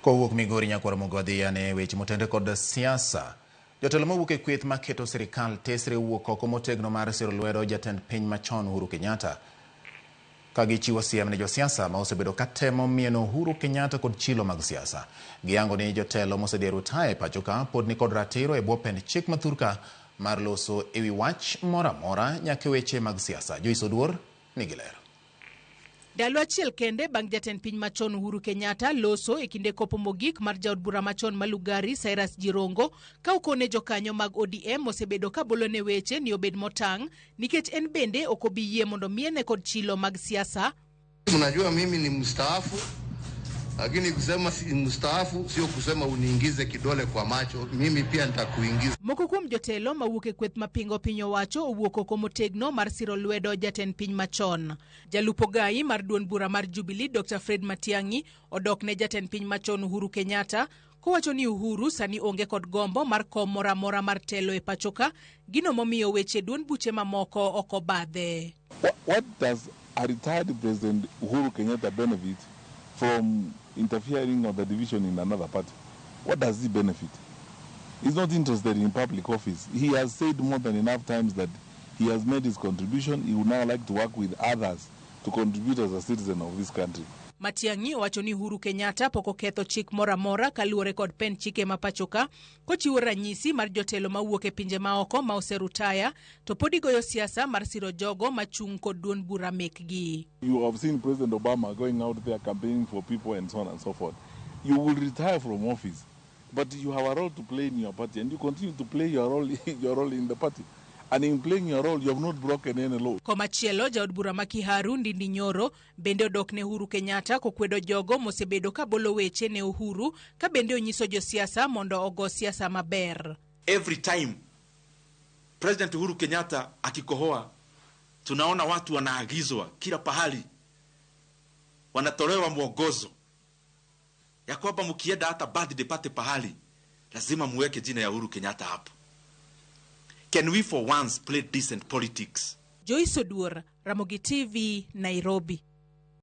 Kowuok Migori nyakwar Mogo wadhi ane weche motenore kod siasa. Jotelo mowuok e kweth maketo sirikal tesre wuok oko motegno mar siro lwedo jatend piny machon Uhuru Kenyatta. Ka gichiwo siem ne josiasa ma osebedo ka temo mieno Uhuru Kenyatta kod chilo mag siasa. Giyango ni jotelo mosedhi e rutaya e pacho ka pod nikod ratiro e bwo pend chik ma thurka mar loso ewi wach moro amora nyaka e weche mag siasa. Joyce Oduor nigi ler. Ndalo achiel kende bang' jatend piny machon Uhuru Kenyatta loso e kinde kopo mogik mar jaod bura machon ma Lugari Cyrus Jirongo ka okone jokanyo mag ODM osebedo ka bolone weche ni obed motang' nikech en bende ok obi yie mondo miene kod chilo mag siasa. Mnajua mimi ni mstaafu, lakini kusema si mstaafu sio kusema uniingize kidole kwa macho. Mimi pia nitakuingiza. Moko kuom jotelo mawuok e kweth mapingo piny owacho owuok oko motegno mar siro lwedo jatend piny machon. Jalup ogai mar duond bura mar Jubilee Dr. Fred Matiang'i odok ne jatend piny machon Uhuru Kenyatta kowacho ni Uhuru sani onge kod gombo mar kom moro amora mar telo e pachoka, gino momiyo weche duond buche mamoko ok obadhe. What does a retired President Uhuru Kenyatta benefit from interfering on the division in another party? What does he benefit? He's not interested in public office. He has said more than enough times that he has made his contribution. He would now like to work with others to contribute as a citizen of this country. Matiang'i owacho ni Uhuru Kenyatta pok oketho chik moro amora kaluwore kod pend chike ma pachoka kochiwo ranyisi mar jotelo mawuok e pinje maoko ma oserutaya to pod igoyo siasa mar siro jogo machung' kod duond bura mekgi. You have seen President Obama going out there campaigning for people and so on and so forth. You will retire from office, but you have a role to play in your party, and you continue to play your role in the party. And in playing your role, you have not broken any law. Komachielo, jaod bura ma Kiharu Ndindi Nyoro bende odok ne Uhuru Kenyatta kokwedo jogo mosebedo ka bolo weche ne Uhuru ka bende onyiso josiasa mondo ogo siasa maber. Every time President Uhuru Kenyatta akikohoa, tunaona watu wanaagizwa kila pahali, wanatolewa mwongozo ya kwamba mkienda hata birthday party pahali lazima muweke jina ya Uhuru Kenyatta hapo. Can we for once play decent politics? Joyce Oduor, Ramogi TV, Nairobi.